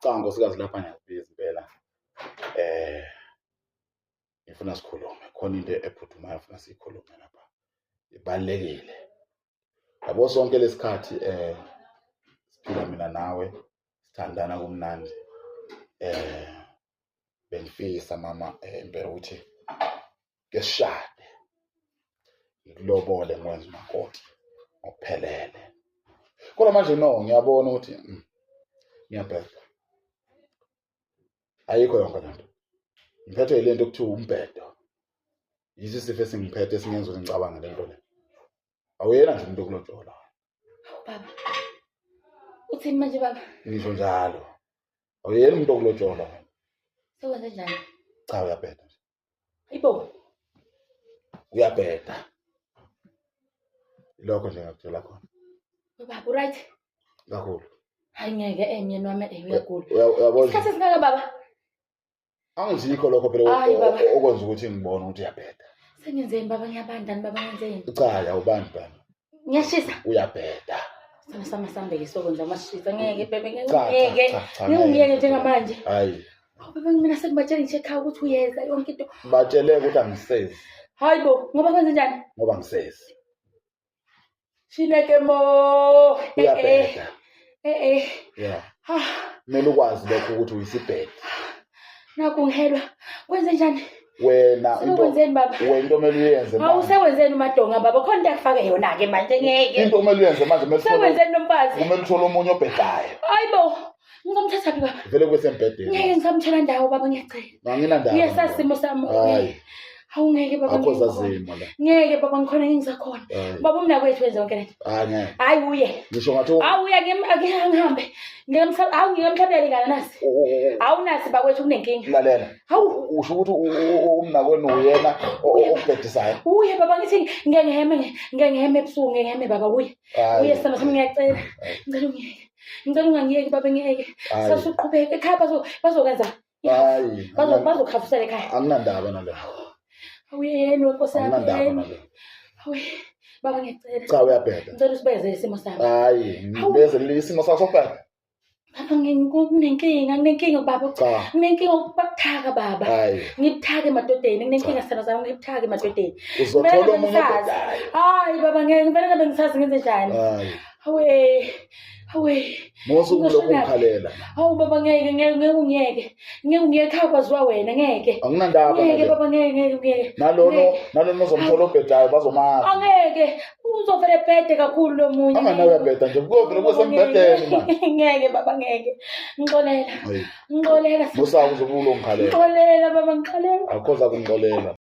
Cha nkosikazi, lapha ngiyakubiza impela. Ngifuna sikhulume, khona into ephuthumayo ngifuna siyikhulume lapha. Ibalulekile. Yabo sonke lesikhathi siphila mina nawe, sithandana kumnandi. Bengifisa mama impela ukuthi ke sishade. Ngikulobole ngikwenze umakoti ngokuphelele. Kodwa manje no, ngiyabona ukuthi ngiyabheda. Ayikho yonke lento. Ngiphethwe yile nto okuthiwa umbhedo. Yiso isifo esingiphethe esingenza ukuthi ngicabange le nto le. Awuyena nje umuntu okulotsholwa. Hawu baba. Uthini manje baba? Ngisho njalo. Awuyena umuntu okulotsholwa. Sekwenze njani? Cha, uyabheda nje. Hayibo. Uyabheda. Ilokho nje ngakutshela khona. Baba, uright? Kakhulu. Hayi ngeke, myeni wami uyagula. Uyabona. Isikhathi esingaka baba? Angizikho lokho phela Hayi, baba. okwenza ukuthi ngibone ukuthi uyabheda. Sengenzeni baba, ngiyabanda ni baba, ngenzeni? Cha, awubandi bani. Ngiyashisa. Uyabheda. Sana sama sambe ke sokwenza amashisa, ngeke bebe, ngeke Cha, cha, ngeke. cha, cha, Ngeke ungiyeke ngeke. njengamanje. Hayi. Hawu baba, mina sekubatshela ngisho ekhaya ukuthi uyeza yonke into. Batshele ukuthi angisezi. Hayi bo, ngoba kwenze njani? Ngoba ngisezi. Shineke mo. Uyabheda. Eh eh. Yeah. Ah, Kumele ukwazi lokho ukuthi uyisibhedi. Naku ngihelwa. Kwenze njani? Wena into Sekwenzeni baba? Wena into omele uyenze Hawu, manje. sekwenzeni umadonga baba? Khona into akufake yona ke manje, ngeke. Into omele uyenze manje, kumele uthole Sekwenzeni nomfazi? Kumele uthole omunye obhedayo. Hayibo. Ngizomthatha phi baba? Vele kube sembhedeni. Ngeke ngisamthola ndawo baba, ngiyacela. Anginandaba. Uyasazi isimo sami. Hayi. Hawu ngeke baba. Akho ngikhona. zazimo la. Ngeke baba, ngikhona, ngisakhona. Hayi. Baba, umnakwethu wenze yonke lento. Hayi ngeke. Hayi uye. Ngisho ngathi Hawu uya, ake ngihambe. Hawu ngikamhlabela ingane nasi. Hawu nasi bakwethu, kunenkinga. Lalela. Hawu. Usho ukuthi umnakwenu uyena okubhedisayo. Uye baba, ngithi ngeke ngiheme, ngeke ngiheme ebusuku, ngeke ngiheme baba, uye. Hayi. Uye sithando sami, ngiyacela. Ngicela ungiyeke. Ngicela ungangiyeki baba, ngiyeke. Hayi. Sasuqhubeka ekhaya, bazokwenza. Hayi. Bazokhafusela ekhaya. Anginandaba naleyo. Awuyeni wenkosi yami. Anginandaba Yeni. naleyo. Awu baba, ngiyacela. Cha, uyabheda. Ngicela usibezele isimo sami. Hayi, ngibezele isimo sakho sokubheda. Baba, nginenkinga, nginenkinga baba. Cha. Nginenkinga ukubabuthaka baba. Hayi. Ngibuthaka emadodeni, nginenkinga sithando sami, ngibuthaka emadodeni. Uzothola Kumele omunye ngisazi. obhedayo. Hayi baba, ngeke ngivele ngabe ngisazi ngenze njani. Hayi. Hawe, hawe. Musu kulokhu Ngizoshonaphi? ngikhalela. Hawu baba, ngeke, ngeke, ngeke ungiyeke. Ngeke ungiyeke, ekhaya kwaziwa wena, ngeke. Anginandaba Ngeke naleyo. baba, ngeke, ngeke ungiyeke. Nalono Ngeke. nalono ozomthola obhedayo bazomazi. Angeke, uzovele bhede kakhulu lo munye. Anganawe uyabheda nje, kuyovele kube sembhedeni manje. Ngeke baba, ngeke. Ngixolela. Hayi. Ngixolela. Musa uzobe ulongikhalela. Ngixolela baba, ngixolela. Akhoza kungixolela.